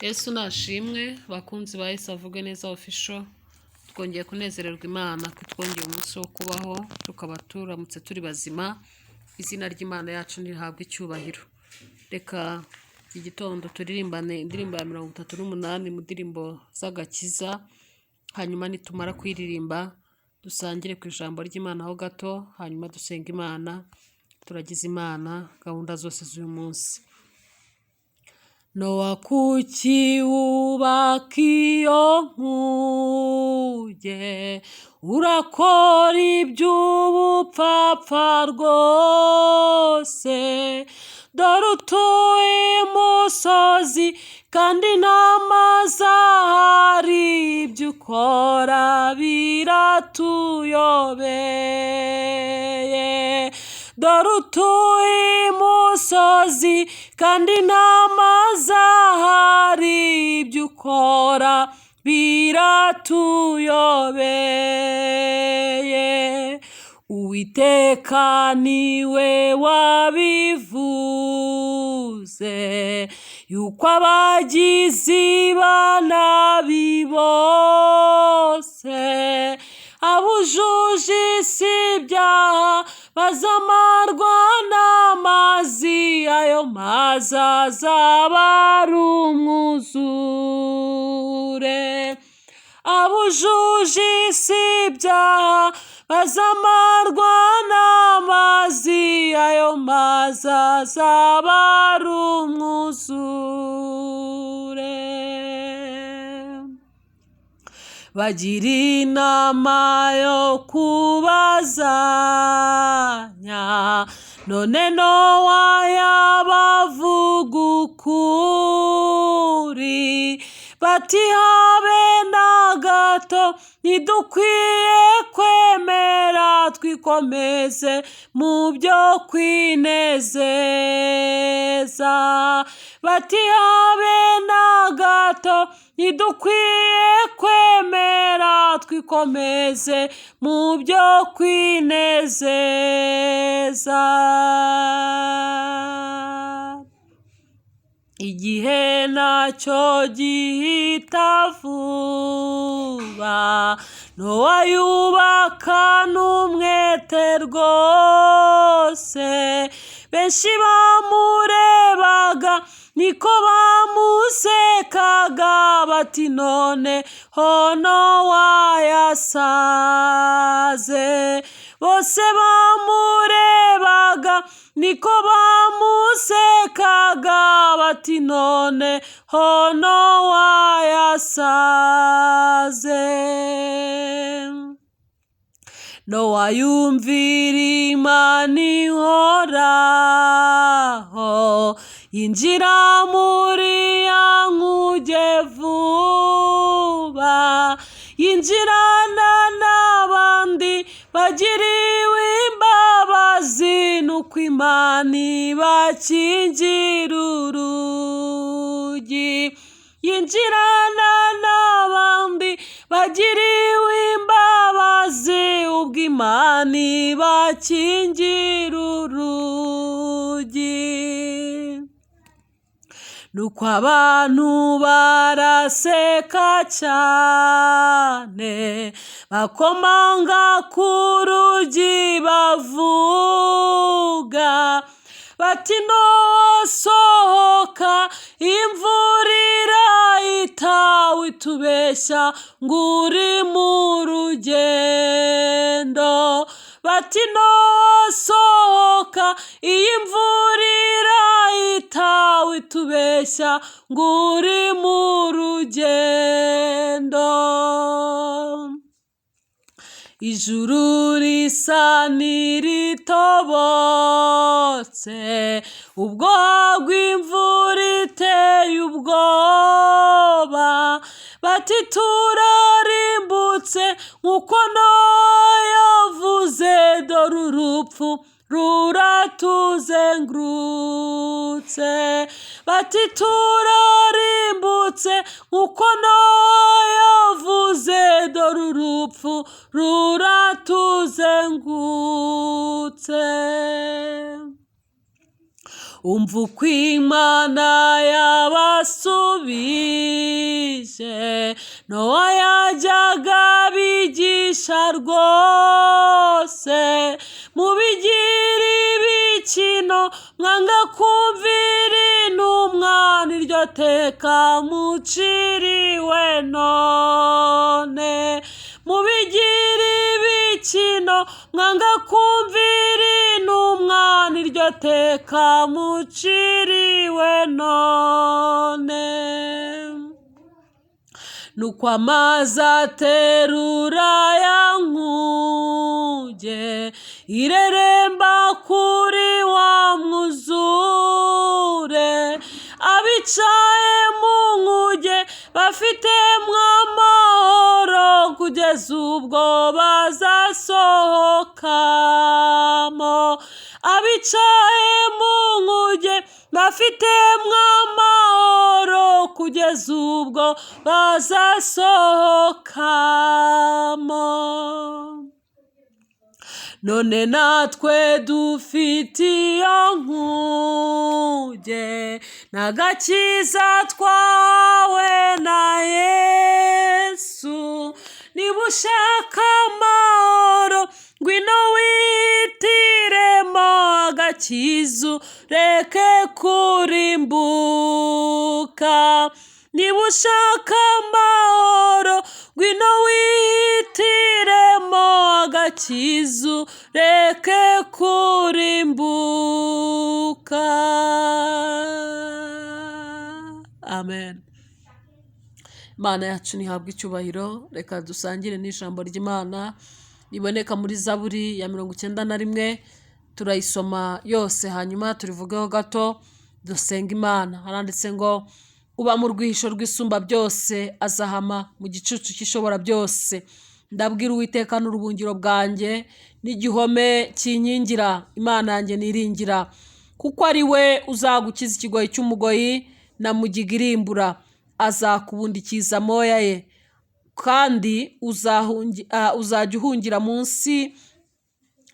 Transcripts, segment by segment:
Yesu nashimwe, bakunzi ba Yesu avuge neza official, twongeye kunezererwa Imana ko twongeye umunsi wo kubaho, tukaba turamutse turi bazima. Izina ry'Imana yacu nirihabwe icyubahiro. Reka iki gitondo turirimbane indirimbo ya 38 mu ndirimbo z'agakiza, hanyuma nitumara kuyiririmba dusangire ku ijambo ry'Imana ho gato, hanyuma dusenge Imana, turagize Imana gahunda zose z'uyu munsi. Nowa, kuki wubaka iyo nkuge? Urakora iby'ubupfapfa rwose. Dore utuye imusozi kandi nta mazi ahari, ibyo ukora biratuyobeye. Dore utuye imusozi kandi nta mazi ahari, ibyo ukora biratuyobeye. Uwiteka niwe wabivuze yuko abagizi ba nabi bose, abujuje isi ibyaha, bazamarwa n'amazi, ayo mazi azaba ari umwuzure. Abujuje isi ibyaha bazamarwa n'amazi, ayo mazi azaba ari umwuzure. Bagira inama yo kubazanya, none Nowa yabavuga ukuri, bati: "Habe na gato, ntidukwiye kwemera, twikomeze mu byo kwinezeza." Bati: "Habe na gato, ntidukwiye kwemera, twikomeze mu byo kwinezeza." Igihe nacyo gihita vuba, Nowa yubaka n'umwete rwose. Benshi bamurebaga niko bamusekaga, bati: "None ho Nowa yasaze." Bose bamurebaga niko bamusekaga, bati: "None ho Nowa yasaze." Nowa yumvira Imana ihoraho, yinjira muri ya nkuge vuba, yinjirana n'abandi bagiriwe imbabazi, nuko Imana ibakingira urugi. Yinjirana n'abandi bagiriwe imbabazi, ubwo Imana ibakingira urugi. Nuko abantu baraseka cyane, bakomanga ku rugi bavuga bati: "Nowa, sohoka, imvura irahita, witubeshya ngo uri mu rugendo." Bati: "Nowa, sohoka, iyi mvura irahita, witubeshya ngo uri mu rugendo." Ijuru risa n'iritobotse ubwo hagwa imvura iteye ubwoba, bati: "Turarimbutse nk'uko Nowa yavuze, dore urupfu ruratuzengurutse." Bati: "Turarimbutse nk'uko Nowa yavuze, dore urupfu ruratuzengurutse." Umva uko Imana yabasubije. Nowa yajyaga abigisha rwose, mubigira ibikino, mwanga kumvira intumwa, niryo teka muciriwe none. Mubigira ibikino, mwanga kumvira intumwa, niryo teka muciriwe none. Nuko amazi aterura ya nkuge, ireremba kuri wa mwuzure. Abicaye mu nkuge bafitemo amahoro, kugeza ubwo bazasohokamo. Abicaye mu nkuge bafitemo amahoro, kugeza ubwo bazasohokamo. None natwe dufite iyo nkuge n'agakiza twahawe na Yesu. Niba ushaka amahoro, ngwino wihitiremo agakiza, ureke kurimbuka. Niba ushaka amahoro, ngwino wihitiremo agakiza, ureke kurimbuka. Amen. Imana yacu ntihabwa icyubahiro. Reka dusangire n'ijambo ry'Imana riboneka muri Zaburi ya 91. Turayisoma yose, hanyuma turivugeho gato, dusenga Imana. Haranditse ngo: "Uba mu rwihisho rw'Isumba byose azahama mu gicucu cy'Ishobora byose. Ndabwira Uwiteka: n'uruhungiro bwanjye n'igihome kinkingira, Imana yanjye niringira, kuko ari we uzagukiza ikigoyi cy'umugoyi na mugiga irimbura. Azakubundikiza amoya ye, kandi uzajya uhungira munsi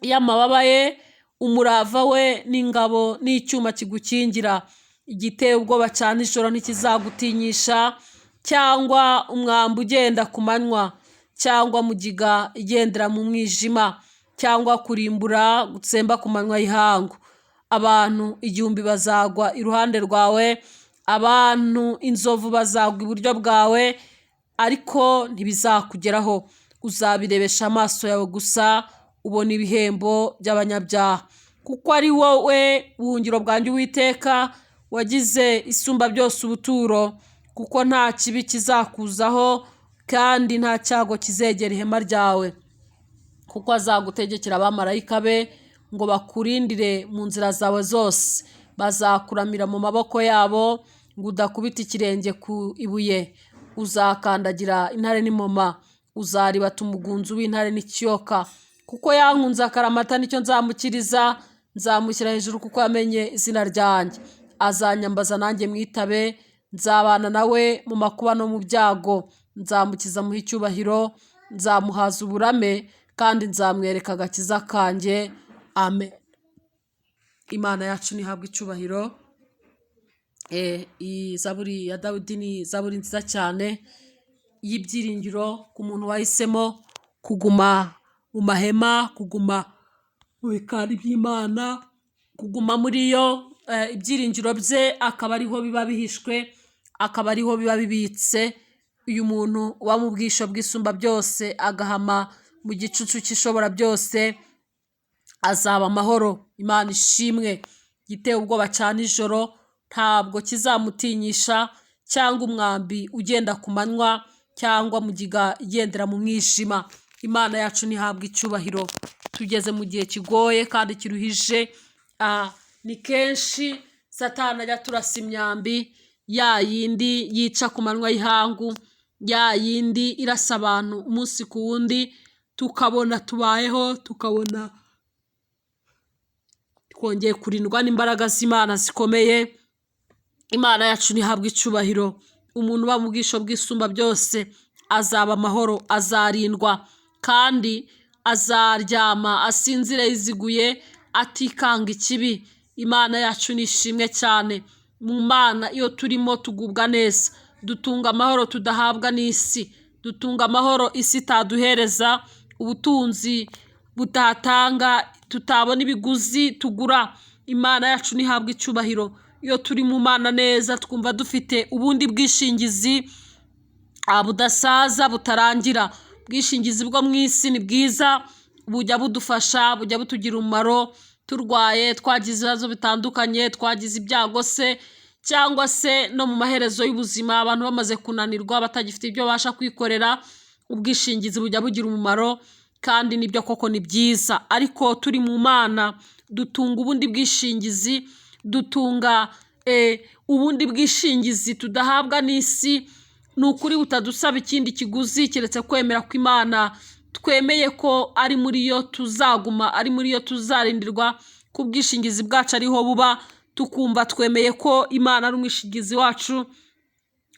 y'amababa ye. Umurava we n'ingabo n'icyuma kigukingira. Igiteye ubwoba cya nijoro ntikizagutinyisha, cyangwa umwambi ugenda ku manywa, cyangwa mugiga igendera mu mwijima, cyangwa kurimbura gutsemba ku manywa y'ihangu. Abantu 1000 bazagwa iruhande rwawe, abantu inzovu bazagwa iburyo bwawe, ariko ntibizakugeraho. Uzabirebesha amaso yawe gusa, ubona ibihembo by'abanyabyaha, kuko ari wowe buhungiro bwanjye, Uwiteka, wagize Isumba byose ubuturo. Kuko nta kibi kizakuzaho, kandi nta cyago kizegera ihema ryawe, kuko azagutegekera abamarayika be ngo bakurindire mu nzira zawe zose. Bazakuramira mu maboko yabo ngo udakubita ikirenge ku ibuye. Uzakandagira intare n'impoma, uzaribata umugunzu w'intare n'ikiyoka. Kuko yankunze akaramata, nicyo nzamukiriza, nzamushyira hejuru kuko yamenye izina ryanjye. Azanyambaza nanjye mwitabe, nzabana nawe mu makuba no mu byago, nzamukiza muhe icyubahiro, nzamuhaza uburame kandi nzamwereka agakiza kanjye. Amen. Imana yacu ntihabwe icyubahiro. Iyi zaburi ya Dawidi ni zaburi nziza cyane y'ibyiringiro ku muntu wahisemo kuguma mu mahema, kuguma mu bikari by'Imana, kuguma muri yo. Ibyiringiro bye akaba ariho biba bihishwe, akaba ariho biba bibitse. Uyu muntu uba mu bwisho bw'Isumba byose, agahama mu gicucu cy'Ishobora byose, azaba amahoro. Imana ishimwe. Igiteye ubwoba cya nijoro ntabwo kizamutinyisha, cyangwa umwambi ugenda ku manywa, cyangwa mugiga igendera mu mwijima. Imana yacu ntihabwe icyubahiro. Tugeze mu gihe kigoye kandi kiruhije. Ni kenshi Satani ajya turasa imyambi ya yindi yica ku manywa y'ihangu, ya yindi irasa abantu umunsi ku wundi, tukabona tubayeho, tukabona twongeye kurindwa n'imbaraga z'Imana zikomeye. Imana yacu ntihabwe icyubahiro. Umuntu uba mu bwisho bw'Isumba byose azaba amahoro, azarindwa kandi azaryama asinzire yiziguye, atikanga ikibi. Imana yacu ni ishimwe cyane. Mu Mana iyo turimo tugubwa neza, dutunga amahoro tudahabwa n'isi, dutunga amahoro isi itaduhereza, ubutunzi butatanga, tutabona ibiguzi tugura. Imana yacu ntihabwa icyubahiro. Iyo turi mu Mana neza twumva dufite ubundi bwishingizi budasaza, butarangira. Ubwishingizi bwo mu isi ni bwiza, bujya budufasha, bujya butugira umumaro turwaye, twagize ibibazo bitandukanye, twagize ibyago se, cyangwa se no mu maherezo y'ubuzima abantu bamaze kunanirwa batagifite ibyo babasha kwikorera, ubwishingizi bujya bugira umumaro kandi nibyo koko ni byiza. Ariko turi mu Mana dutunga ubundi bwishingizi, dutunga ubundi bwishingizi tudahabwa n'isi, ni ukuri butadusaba ikindi kiguzi keretse kwemera ko Imana twemeye ko ari muri yo tuzaguma, ari muri yo tuzarindirwa, ko ubwishingizi bwacu ariho buba, tukumva twemeye ko Imana ari umwishingizi wacu,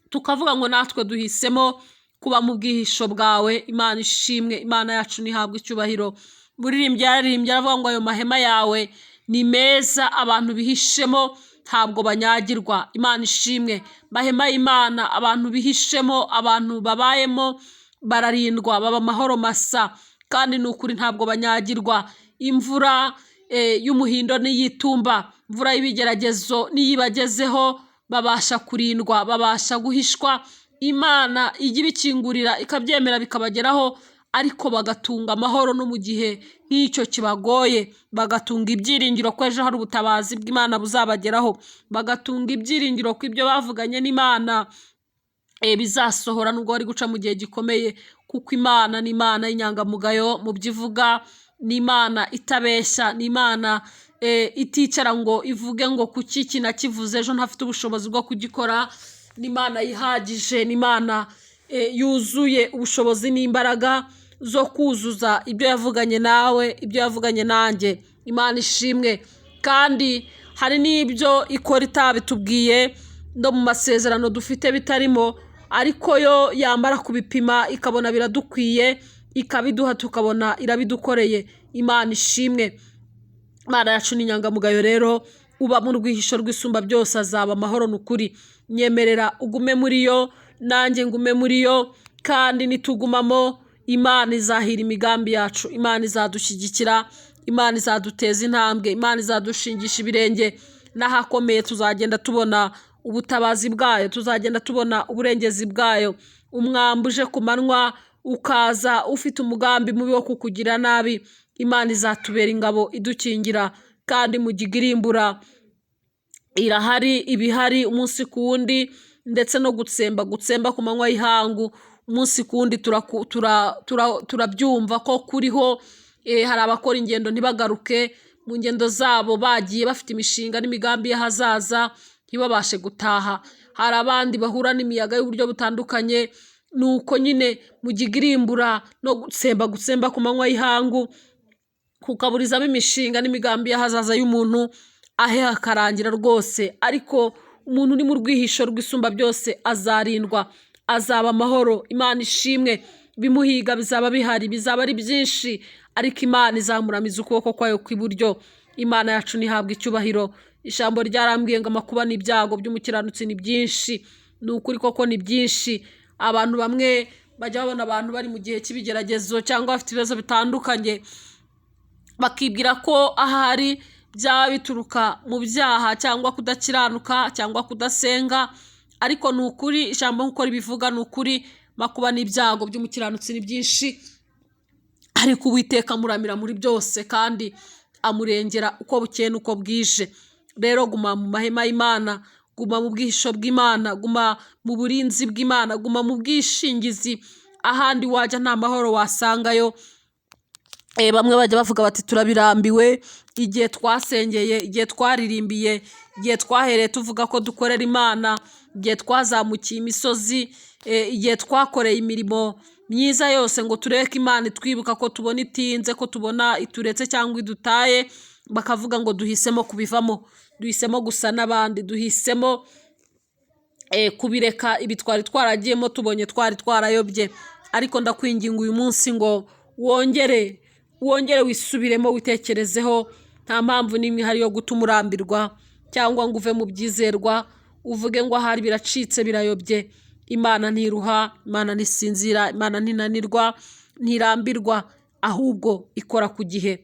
tukavuga ngo natwe duhisemo kuba mu bwihisho bwawe. Imana ishimwe, Imana yacu ntihabwe icyubahiro. Muririmbyi yararirimbye aravuga ngo ayo mahema yawe ni meza, abantu bihishemo ntabwo banyagirwa. Imana ishimwe, mahema y'Imana abantu bihishemo, abantu babayemo bararindwa, baba amahoro masa, kandi ni ukuri ntabwo banyagirwa. Imvura y'umuhindo n'iy'itumba, imvura y'ibigeragezo n'iyibagezeho, babasha kurindwa, babasha guhishwa. Imana ijya ibikingurira ikabyemera bikabageraho, ariko bagatunga amahoro no mu gihe nk'icyo kibagoye, bagatunga ibyiringiro ko ejo hari ubutabazi bw'Imana buzabageraho, bagatunga ibyiringiro ko ibyo bavuganye n'Imana bizasohora nubwo bari guca mu gihe gikomeye, kuko Imana ni Imana y'inyangamugayo mu byo ivuga, ni Imana itabeshya, ni Imana iticara ngo ivuge ngo kuki iki nakivuze ejo ntafite ubushobozi bwo kugikora, ni Imana yihagije, ni Imana yuzuye ubushobozi n'imbaraga zo kuzuza ibyo yavuganye nawe, ibyo yavuganye nanjye. Imana ishimwe. Kandi hari n'ibyo ikora itabitubwiye, no mu masezerano dufite bitarimo, ariko yo yamara kubipima ikabona biradukwiye, ikabiduha tukabona irabidukoreye. Imana ishimwe. Imana yacu ni inyangamugayo rero, uba mu rwihisho rw'isumba byose azaba amahoro ni ukuri. Nyemerera ugume muri yo, nanjye ngume muri yo, kandi nitugumamo Imana izahira imigambi yacu, Imana izadushyigikira, Imana izaduteza intambwe, Imana izadushingisha ibirenge, n'ahakomeye tuzagenda tubona ubutabazi bwayo, tuzagenda tubona uburengezi bwayo. Umwambi uje ku manywa ukaza ufite umugambi mubi wo kukugira nabi, Imana izatubera ingabo idukingira, kandi mu gihe irimbura irahari, ibihari umunsi ku wundi, ndetse no gutsemba gutsemba ku manywa y'ihangu umunsi ku wundi turabyumva ko kuriho. Hari abakora ingendo ntibagaruke mu ngendo zabo, bagiye bafite imishinga n'imigambi y'ahazaza ntibabashe gutaha. Hari abandi bahura n'imiyaga y'uburyo butandukanye, ni uko nyine mu gihe irimbura no gutsemba gutsemba ku manywa y'ihangu kukaburizamo imishinga n'imigambi y'ahazaza y'umuntu, ahe hakarangira rwose. Ariko umuntu uri mu rwihisho rw'isumba byose azarindwa, azaba amahoro. Imana ishimwe. Bimuhiga bizaba bihari, bizaba ari byinshi, ariko Imana izamuramiza ukuboko kwayo kw'iburyo. Imana yacu ntihabwa icyubahiro. Ijambo ryarambwiye ngo amakuba n'ibyago by'umukiranutsi ni byinshi. Ni ukuri koko ni byinshi. Abantu bamwe bajya babona abantu bari mu gihe cy'ibigeragezo cyangwa bafite ibibazo bitandukanye, bakibwira ko ahari byaba bituruka mu byaha cyangwa kudakiranuka cyangwa kudasenga, ariko ni ukuri ijambo nk'uko ribivuga ni ukuri, makuba n'ibyago by'umukiranutsi ni byinshi, ariko Uwiteka amuramira muri byose kandi amurengera uko bukeye n'uko bwije. Rero guma mu mahema y'Imana, guma mu bwihisho bw'Imana, guma mu burinzi bw'Imana, guma mu bwishingizi. Ahandi wajya nta mahoro wasangayo. Bamwe bajya bavuga bati turabirambiwe, igihe twasengeye, igihe twaririmbiye, igihe twahereye tuvuga ko dukorera Imana, igihe twazamukiye imisozi, igihe twakoreye imirimo myiza yose ngo turebe ko Imana itwibuka, ko tubona itinze, ko tubona ituretse cyangwa idutaye, bakavuga ngo duhisemo kubivamo, duhisemo gusa n'abandi, duhisemo kubireka ibi twari twaragiyemo tubonye twari twarayobye. Ariko ndakwinginga uyu munsi ngo wongere wongere wisubiremo, witekerezeho, Nta mpamvu n'imwe ihari yo gutuma urambirwa cyangwa ngo uve mu byizerwa, uvuge ngo ahari biracitse birayobye. Imana ntiruha, Imana ntisinzira, Imana ntinanirwa, ntirambirwa, ahubwo ikora ku gihe.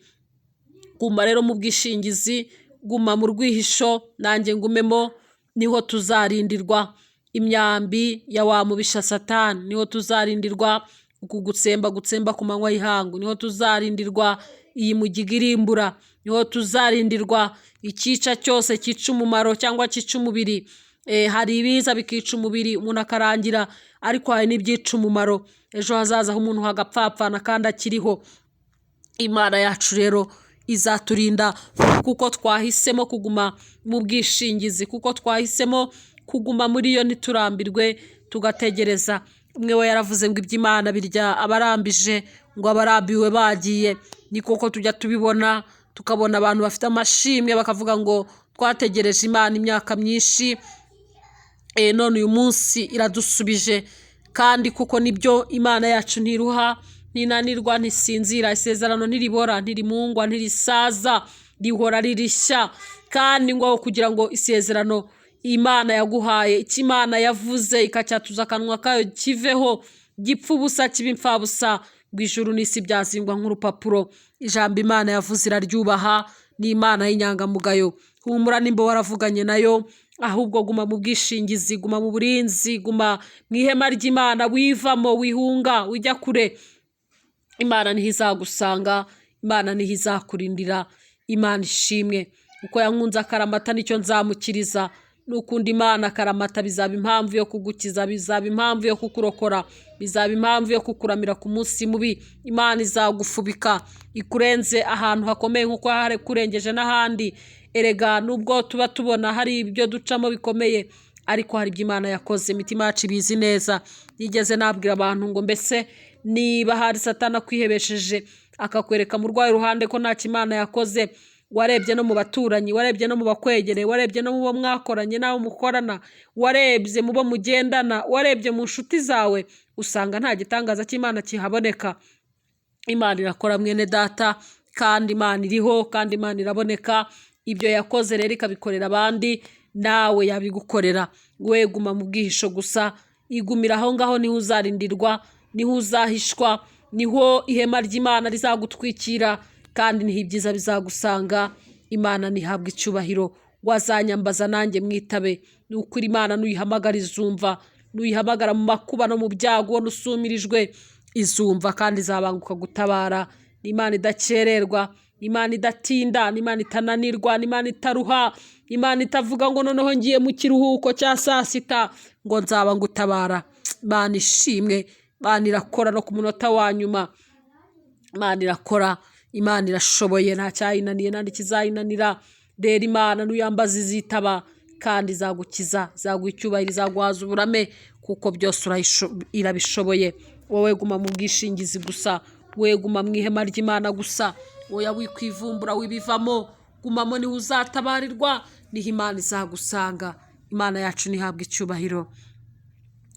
Guma rero mu bwishingizi, guma mu rwihisho, nanjye ngumemo, niho tuzarindirwa imyambi ya wa mubisha Satani, niho tuzarindirwa uku gutsemba gutsemba ku manywa y'ihangu, niho tuzarindirwa iyi mugiga irimbura, niho tuzarindirwa icyica cyose cyica umumaro cyangwa cyica umubiri. Hari ibiza bikica umubiri umuntu akarangira, ariko hari n'ibyica umumaro, ejo hazaza h'umuntu hagapfapfana kandi akiriho. Imana yacu rero izaturinda kuko twahisemo kuguma mu bwishingizi, kuko twahisemo kuguma muri yo ntiturambirwe, tugategereza. Umwe we yaravuze ngo iby'Imana birya abarambije, ngo abarambiwe bagiye. Ni koko tujya tubibona, tukabona abantu bafite amashimwe bakavuga ngo twategereje Imana imyaka myinshi, none uyu munsi iradusubije. Kandi kuko nibyo, Imana yacu ntiruha, ntinanirwa, ntisinzira, isezerano ntiribora, ntirimungwa, ntirisaza, rihora ririshya. Kandi ngo kugira ngo isezerano Imana yaguhaye, icyo Imana yavuze ikacyatuza akanwa kayo kiveho, gipfa ubusa, kiba imfabusa, ngo ijuru n'isi byazingwa nk'urupapuro. Ijambo Imana yavuze iraryubaha, ni Imana y'inyangamugayo. Humura nimba waravuganye nayo, ahubwo guma mu bwishingizi, guma mu burinzi, guma mu ihema ry'Imana, wivamo, wihunga, wijya kure. Imana niho izagusanga, Imana niho izakurindira. Imana ishimwe uko yankunze akaramata, nicyo nzamukiriza. Nukunda Imana akaramata, bizaba impamvu yo kugukiza, bizaba impamvu yo kukurokora, bizaba impamvu yo kukuramira ku munsi mubi. Imana izagufubika ikurenze ahantu hakomeye nk'uko yakurengeje n'ahandi. Erega nubwo tuba tubona hari ibyo ducamo bikomeye, ariko hari ibyo Imana yakoze, imitima yacu ibizi neza. Nigeze nabwira abantu ngo mbese niba hari Satani akwihebesheje akakwereka mu rwayo ruhande ko ntacyo Imana yakoze, warebye no mu baturanyi, warebye no mu bakwegereye, warebye no mu bo mwakoranye n'abo mukorana, warebye mu bo mugendana, warebye mu nshuti zawe, usanga nta gitangaza cy'Imana kihaboneka. Imana irakora mwene data, kandi Imana iriho, kandi Imana iraboneka. Ibyo yakoze rero ikabikorera abandi, nawe yabigukorera. We guma mu bwihisho gusa, igumira aho ngaho, niho uzarindirwa, niho uzahishwa, niho ihema ry'Imana rizagutwikira, kandi niho ibyiza bizagusanga. Imana ntihabwe icyubahiro. Wazanyambaza nanjye mwitabe. Ni ukuri Imana nuyihamagara izumva, nuyihamagara mu makuba no mu byago ubona usumirijwe, izumva kandi izabanguka gutabara. Ni Imana idakererwa, ni Imana idatinda, ni Imana itananirwa, ni Imana itaruha, ni Imana itavuga ngo noneho ngiye mu kiruhuko cya saa sita ngo nzaba ngutabara. Imana ishimwe, Imana irakora no ku munota wa nyuma. Imana irakora, Imana irashoboye, nta cyayinaniye nta n'ikizayinanira. Rero Imana nuyambaza izitaba, kandi izagukiza, izaguha icyubahiro, izaguhaza uburame, kuko byose irabishoboye. Wowe guma mu bwishingizi gusa, we guma mu ihema ry'Imana gusa, oya wikwivumbura, wibivamo, gumamo, niho uzatabarirwa, niho Imana izagusanga. Imana yacu ntihabwe icyubahiro.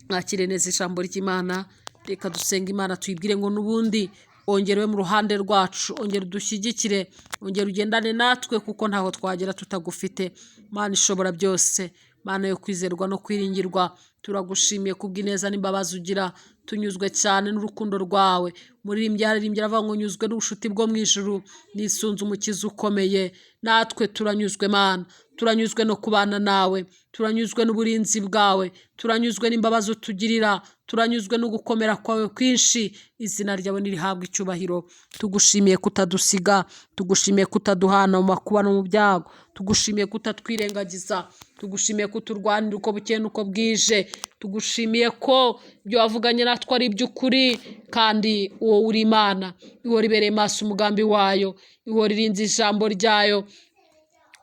Mwakire neza ijambo ry'Imana. Reka dusenga Imana, tuyibwire ngo n'ubundi ongera ube mu ruhande rwacu, ongera udushyigikire, ongera ugendane natwe, kuko ntaho twagera tutagufite. Mana ishobora byose, Mana yo kwizerwa no kwiringirwa, turagushimiye kubw'ineza n'imbabazi ugira. Tunyuzwe cyane n'urukundo rwawe. Muririmbyi yaririmbye aravuga ngo nyuzwe n'ubushuti bwo mu ijuru, nisunze Umukiza ukomeye. Natwe turanyuzwe Mana, turanyuzwe no kubana nawe, turanyuzwe n'uburinzi bwawe, turanyuzwe n'imbabazi utugirira, turanyuzwe no gukomera kwawe kwinshi. Izina ryawe nirihabwe icyubahiro. Tugushimiye kutadusiga, tugushimiye kutaduhana mu makuba no mu byago, tugushimiye kutatwirengagiza, tugushimiye kuturwanira uko bukeye n'uko bwije, tugushimiye ko ibyo wavuganye natwe ari iby'ukuri, kandi uwo uri Imana ihora ibereye maso umugambi wayo, ihora irinze ijambo ryayo,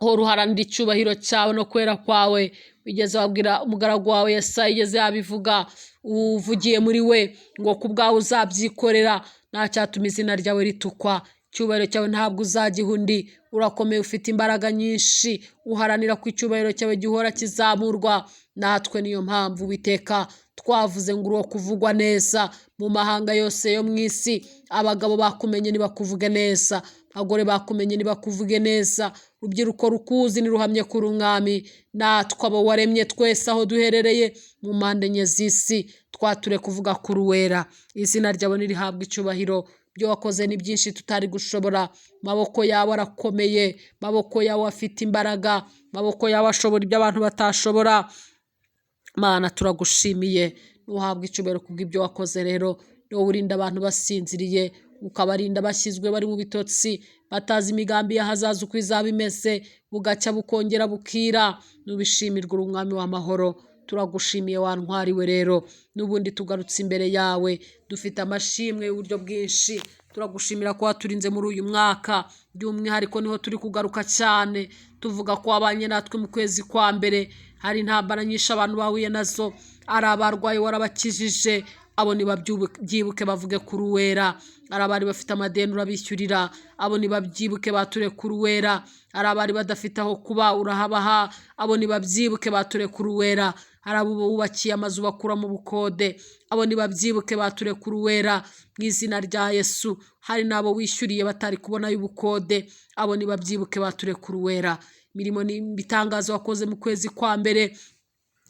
uhora uharanira icyubahiro cyawe no kwera kwawe. Wigeze wabwira umugaragu wawe Yesaya, yigeze yabivuga uvugiye muri we ngo ku bwawe uzabyikorera, nta cyatuma izina ryawe ritukwa. Icyubahiro cyawe ntabwo uzagiha undi. Urakomeye, ufite imbaraga nyinshi, uharanira ko icyubahiro cyawe gihora kizamurwa. Natwe niyo mpamvu, Uwiteka, twavuze ngo uri uwo kuvugwa neza mu mahanga yose yo mu isi. Abagabo bakumenye nibakuvuge neza, abagore bakumenye nibakuvuge neza, urubyiruko rukuzi niruhamye kuri umwami. Natwe abo waremye twese aho duherereye mu mpande enye z'isi, twature kuvuga kuri uwera. Izina ryawe nirihabwe icyubahiro. Ibyo wakoze ni byinshi tutari gushobora. Maboko yawe arakomeye, maboko yawe afite imbaraga, maboko yawe ashobora ibyo abantu batashobora. Mana, turagushimiye, ntuhabwe icyubahiro kubw'ibyo wakoze. Rero ni wowe urinda abantu basinziriye, ukabarinda bashyizwe bari mu bitotsi, batazi imigambi y'ahazaza uko izaba imeze, bugacya bukongera bukira. Nubishimirwa, uri umwami w'amahoro. Turagushimiye wa ntwari we. Rero n'ubundi tugarutse imbere yawe dufite amashimwe y'uburyo bwinshi. Turagushimira ko waturinze muri uyu mwaka. By'umwihariko niho turi kugaruka cyane, tuvuga ko wabanye natwe mu kwezi kwa mbere. Hari intambara nyinshi abantu bahuye nazo, ari abarwayi warabakijije, abo ntibabyibuke bavuge kuri uwera. Ari abari bafite amadeni urabishyurira, abo ntibabyibuke bature kuri uwera. Ari abari badafite aho kuba urahabaha, abo ntibabyibuke bature kuri uwera. Hari abo wubakiye amazu bakura mu bukode, abo ntibabyibuke bature kuri uwera mu izina rya Yesu. Hari n'abo wishyuriye batari kubona y'ubukode, abo ntibabyibuke bature kuri uwera. Imirimo n'ibitangazo wakoze mu kwezi kwa mbere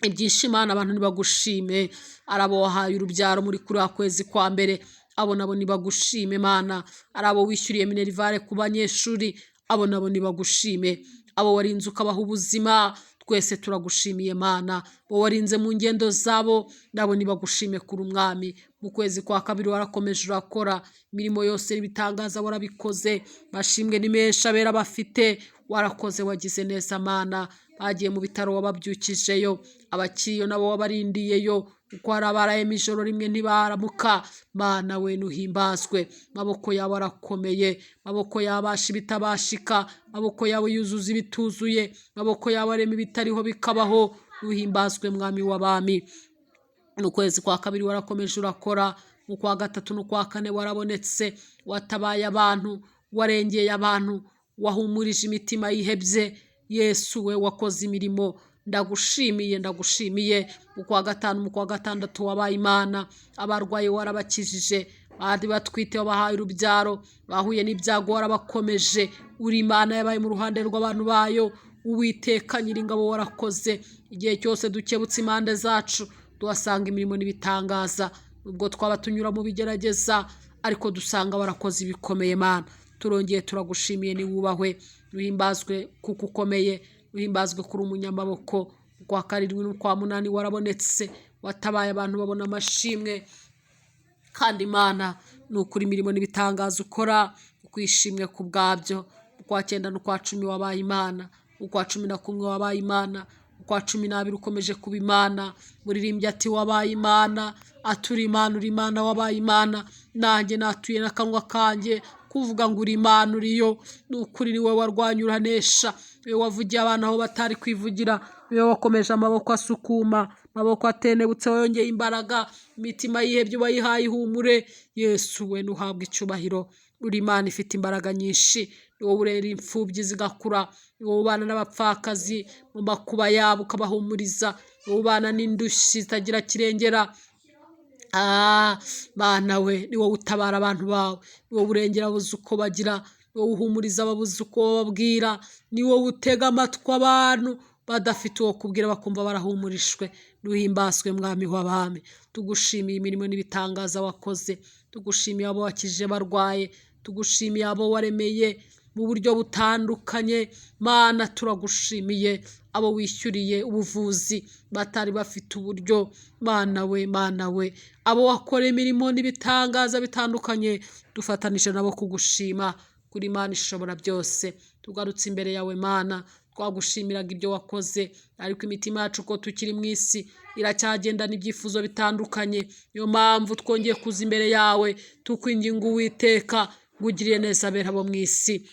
ibyishimo, abantu ntibagushime. Ari abo wahaye urubyaro muri kuriya kwezi kwa mbere, abo nabo ntibagushime, Mana. Ari abo wishyuriye minerval ku banyeshuri, abo nabo ntibagushime. Abo warinze ukabaha ubuzima, twese turagushimiye, Mana. Bo warinze mu ngendo zabo, nabo ntibagushime kuri umwami. Mu kwezi kwa kabiri warakomeje urakora imirimo yose n'ibitangaza, warabikoze. Bashimwe ni menshi abera bafite. Warakoze, wagize neza, Mana. Bagiye mu bitaro wababyukijeyo, abakiriyo nabo wabarindiyeyo, kuko hari abarayemo ijoro rimwe ntibaramuka. Mana we, nuhimbazwe. Maboko yawe arakomeye, maboko yabasha ibitabashika, maboko yawe yuzuza ibituzuye, maboko yawe arema ibitariho bikabaho. Nuhimbazwe, mwami w'abami. Mu kwezi kwa kabiri warakomeje urakora. Mu kwa gatatu n'ukwa kane warabonetse, watabaye abantu, warengeye abantu, wahumurije imitima yihebye. Yesu we, wakoze imirimo, ndagushimiye, ndagushimiye. Mu kwa gatanu, mu kwa gatandatu wabaye Imana. Abarwayi warabakijije, bari batwite wabahaye urubyaro, bahuye n'ibyago warabakomeje. Uri Imana yabaye mu ruhande rw'abantu bayo. Uwiteka Nyiringabo, warakoze. Igihe cyose dukebutse impande zacu tuhasanga imirimo n'ibitangaza. Nubwo twaba tunyura mu bigerageza, ariko dusanga warakoze ibikomeye. Mana, turongeye turagushimiye. Niwubahwe, uhimbazwe kuko ukomeye, uhimbazwe kuri umunyamaboko. Ukwa karindwi n'ukwa munani warabonetse, watabaye abantu babona amashimwe. Kandi Imana, ni ukuri imirimo n'ibitangaza ukora ukwishimwe ku bwabyo. Ukwa cyenda n'ukwa 10 wabaye Imana, ukwa 11 wabaye Imana, ukwa 12 ukomeje kuba Imana. Muririmbyi ati: "Wabaye Imana." Atura Imana, uri Imana, wabaye Imana. Nanjye natuye n'akanwa kanjye kuvuga ngo uri Imana, uriyo. Ni ukuri, ni wowe warwanya uranesha, ni wowe wavugiye abantu aho batari kwivugira, ni wowe wakomeje amaboko asukuma, amaboko atenebutse wongeye imbaraga, imitima yihebye wayihaye ihumure. Yesu we, ntuhabwe icyubahiro. Uri Imana ifite imbaraga nyinshi, ni wowe urera imfubyi zigakura, ni wowe ubana n'abapfakazi mu makuba yabo ukabahumuriza, ni wowe ubana n'indushyi zitagira kirengera. Ah, Mana we, ni wowe utabara abantu bawe, ni wowe urengera ababuze uko bagira, ni wowe uhumuriza ababuze uko bababwira, ni wowe utega amatwi abantu badafite uwo kubwira bakumva barahumurishwe. Nuhimbazwe, mwami w'abami. Tugushimiye imirimo n'ibitangaza wakoze, tugushimiye abo wakijije barwaye, tugushimiye abo waremeye mu buryo butandukanye. Mana, turagushimiye abo wishyuriye ubuvuzi batari bafite uburyo. Mana we, Mana we, abo wakora imirimo n'ibitangaza bitandukanye, dufatanije nabo kugushima kuri Imana ishobora byose. Tugarutse imbere yawe, Mana, twagushimiraga ibyo wakoze, ariko imitima yacu uko tukiri mu isi iracyagendana ibyifuzo bitandukanye. Niyo mpamvu twongeye kuza imbere yawe tukwinginga, Uwiteka, ngo ugirire neza abera bo mu isi.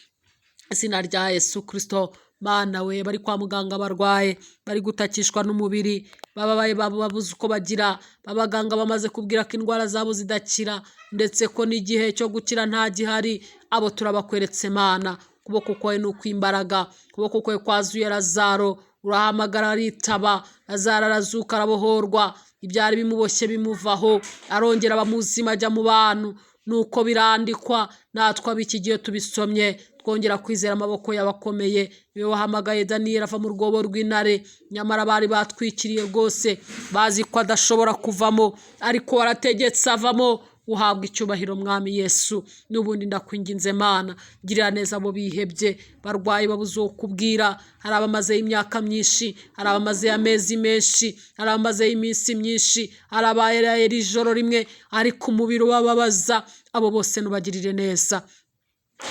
Izina rya Yesu Kirisito. Mana we, bari kwa muganga barwaye, bari gutakishwa n'umubiri, bababaye, babuze uko bagira, abaganga bamaze kubwira ko indwara zabo zidakira, ndetse ko n'igihe cyo gukira nta gihari, abo turabakweretse Mana. Ukuboko kwawe ni ukw'imbaraga, ukuboko kwawe kwazuye Lazaro, urahamagara aritaba, Lazaro arazuka arabohorwa, ibyari bimuboshye bimuvaho, arongera aba muzima ajya mu bantu. Nuko birandikwa, natwe ab'iki gihe tubisomye twongera kwizera amaboko y'abakomeye. Niwe wahamagaye Daniyeli ava mu rwobo rw'intare, nyamara bari batwikiriye rwose bazi ko adashobora kuvamo, ariko warategetse avamo. Uhabwa icyubahiro Mwami Yesu. N'ubundi ndakwinginze Mana, girira neza abo bihebye, barwaye, babuze uwo kubwira. Hari abamazeyo imyaka myinshi, hari abamazeyo amezi menshi, hari abamazeyo iminsi myinshi, hari abayerayo ijoro rimwe ariko umubiri ubababaza. Abo bose nubagirire neza.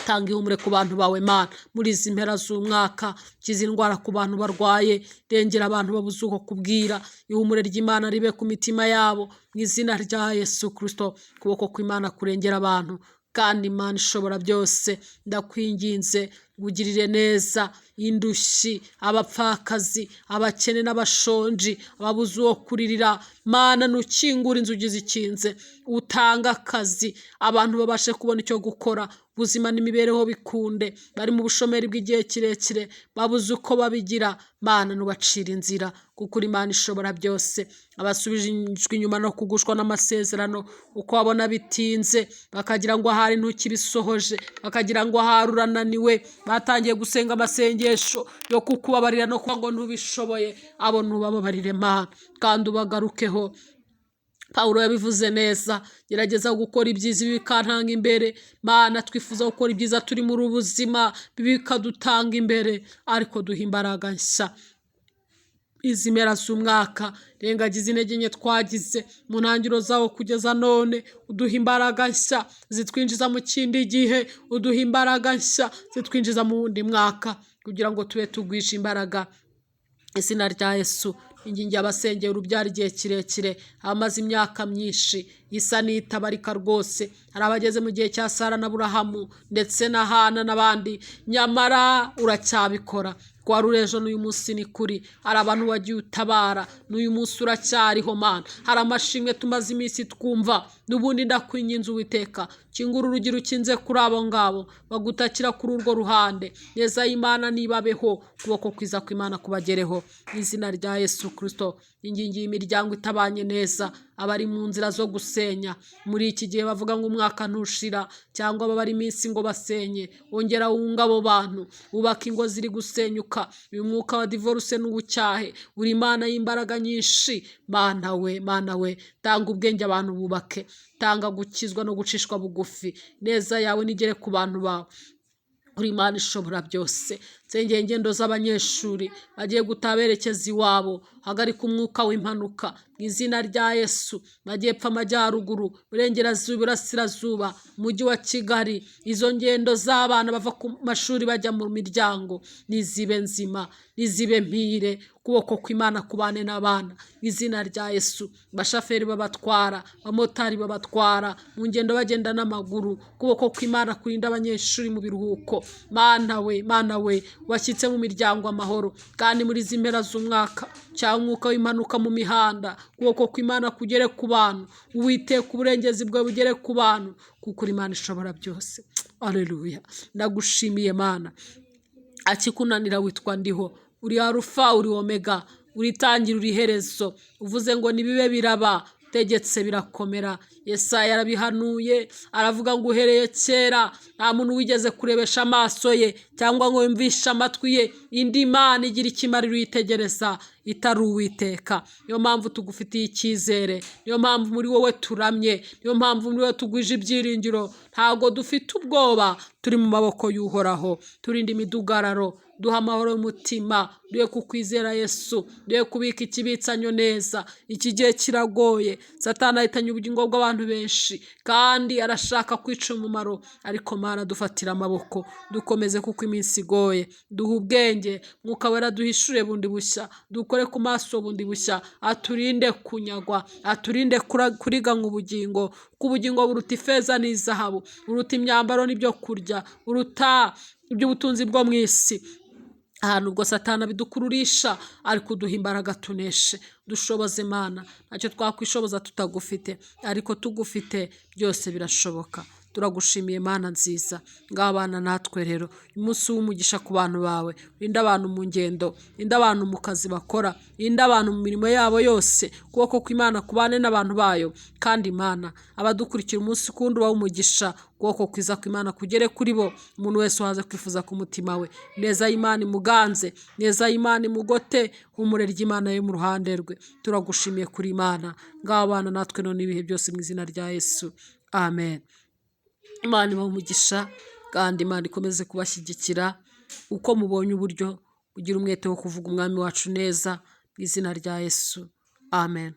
Tanga ihumure ku bantu bawe Mana muri izi mpera z'umwaka. Kiza indwara ku bantu barwaye, rengera abantu babuze uko kubwira. Ihumure ry'Imana ribe ku mitima yabo mu izina rya Yesu Kristo. Ukuboko kw'Imana kurengera abantu, kandi Imana ishobora byose, ndakwinginze ugirire neza indushyi, abapfakazi, abakene n'abashonji, ababuze uwo kuririra. Mana, nukingura inzugi zikinze, utanga akazi, abantu babashe kubona icyo gukora, ubuzima n'imibereho bikunde. Bari mu bushomeri bw'igihe kirekire, babuze uko babigira. Mana, nubacira inzira, kuko uri Imana ishobora byose. Abasubijwe inyuma no kugushwa n'amasezerano, uko babona bitinze bakagira ngo ahari ntukibisohoje, bakagira ngo ahari urananiwe, batangiye gusenga amasengesho yo kukubabarira no kuba ngo ntubishoboye. Abo ntubababarire Mana, kandi ubagarukeho. Pawulo yabivuze neza: gerageza gukora ibyiza, ibi bikantanga imbere. Mana, twifuza gukora ibyiza turi muri ubu buzima, bibi bikadutanga imbere, ariko duha imbaraga nshya izi mpera z'umwaka. Rengagiza intege nke twagize mu ntangiriro zawo kugeza none, uduha imbaraga nshya zitwinjiza mu kindi gihe, uduha imbaraga nshya zitwinjiza mu wundi mwaka, kugira ngo tube tugwisha imbaraga. Izina rya Yesu. Ingingo abasengera urubyaro igihe kirekire, abamaze imyaka myinshi isa n'itabarika rwose. Hari abageze mu gihe cya Sara na Burahamu ndetse na Hana n'abandi, nyamara uracyabikora. Wari uri ejo n'uyu munsi ni kuri. Hari abantu wagiye utabara, n'uyu munsi uracyariho Mana. Hari amashimwe tumaze iminsi twumva. N'ubundi ndakwinginze Uwiteka, kingura urugi rukinze kuri abo ngabo bagutakira kuri urwo ruhande. Neza y'Imana nibabeho, ukuboko kwiza kw'Imana kubagereho mu izina rya Yesu Kristo. Ingingi y'imiryango itabanye neza, abari mu nzira zo gusenya muri iki gihe bavuga ngo umwaka ntushira, cyangwa babara iminsi ngo basenye, wongera wunga abo bantu, wubaka ingo ziri gusenyuka. Uyu mwuka wa divorce n'ubucyahe. Uri Imana y'imbaraga nyinshi. Mana we, Mana we, tanga ubwenge abantu bubake, tanga gukizwa no gucishwa bugufi. Neza yawe nigere ku bantu bawe. Uri Imana ishobora byose. Nsengeye ingendo z'abanyeshuri bagiye gutaha berekeza iwabo, hagarika umwuka w'impanuka mu izina rya Yesu. Majyepfo, amajyaruguru, burengerazuba, iburasirazuba, umujyi wa Kigali, izo ngendo z'abana bava ku mashuri bajya mu miryango nizibe nzima, nizibe mpire. Ukuboko kw'Imana kubane n'abana mu izina rya Yesu. Abashoferi babatwara, abamotari babatwara mu ngendo bagenda n'amaguru, ukuboko kw'Imana kurinda abanyeshuri mu biruhuko. Mana we, Mana we, washyitse mu miryango amahoro. Kandi muri izi mpera z'umwaka cyangwa umwuka w'impanuka mu mihanda, ukuboko kw'Imana kugere ku bantu. Uwiteka, uburengezi bwawe bugere ku bantu, kuko uri Imana ishobora byose. Aleluya, ndagushimiye Mana. Akikunanira witwa Ndiho, uri Arufa, uri Omega, uri itangira, uri iherezo. Uvuze ngo nibibe biraba, utegetse birakomera. Yesaya yarabihanuye, aravuga ngo uhereye kera nta muntu wigeze kurebesha amaso ye cyangwa ngo yumvishe amatwi ye indi mana igira ikimariro uyitegereza itari Uwiteka. Niyo mpamvu tugufitiye icyizere, niyo mpamvu muri wowe turamye, niyo mpamvu muri wowe tugwije ibyiringiro. Ntabwo dufite ubwoba, turi mu maboko y'Uhoraho. Turinde imidugararo, duha amahoro y'umutima, duhe kukwizera Yesu, duhe kubika ikibitsanyo neza. Iki gihe kiragoye, Satani ahitanye ubugingo bw'abantu benshi kandi arashaka kwica umumaro, ariko Mana, dufatira amaboko, dukomeze kuko iminsi igoye. Duhe ubwenge, Mwuka Wera duhishure bundi bushya, dukore ku maso bundi bushya, aturinde kunyagwa, aturinde kuriganywa ubugingo, kuko ubugingo buruta ifeza n'izahabu, buruta imyambaro n'ibyo kurya, buruta iby'ubutunzi bwo mu isi. Ahantu ubwo Satani abidukururisha, ariko uduha imbaraga tuneshe. Dushoboze Imana, ntacyo twakwishoboza tutagufite, ariko tugufite byose birashoboka. Turagushimiye Mana nziza. Ngaho bana natwe rero umunsi w'umugisha ku bantu bawe. Urinde abantu mu ngendo, urinde abantu mu kazi bakora, urinde abantu mu mirimo yabo yose. Ukuboko kw'Imana kubane n'abantu bayo. Kandi Imana, abadukurikira umunsi kundi ubahe umugisha. Ukuboko kwiza kw'Imana kugere kuri bo. Umuntu wese uhaze kwifuza ku mutima we, neza y'Imana imuganze, neza y'Imana imugote, humure ry'Imana yo mu ruhande rwe. Turagushimiye kuri Imana. Ngaho bana natwe none ibihe byose mu izina rya Yesu, amen. Imana ibahe umugisha, kandi Imana ikomeze kubashyigikira uko mubonye uburyo mugira umwete wo kuvuga Umwami wacu neza mu izina rya Yesu, amen.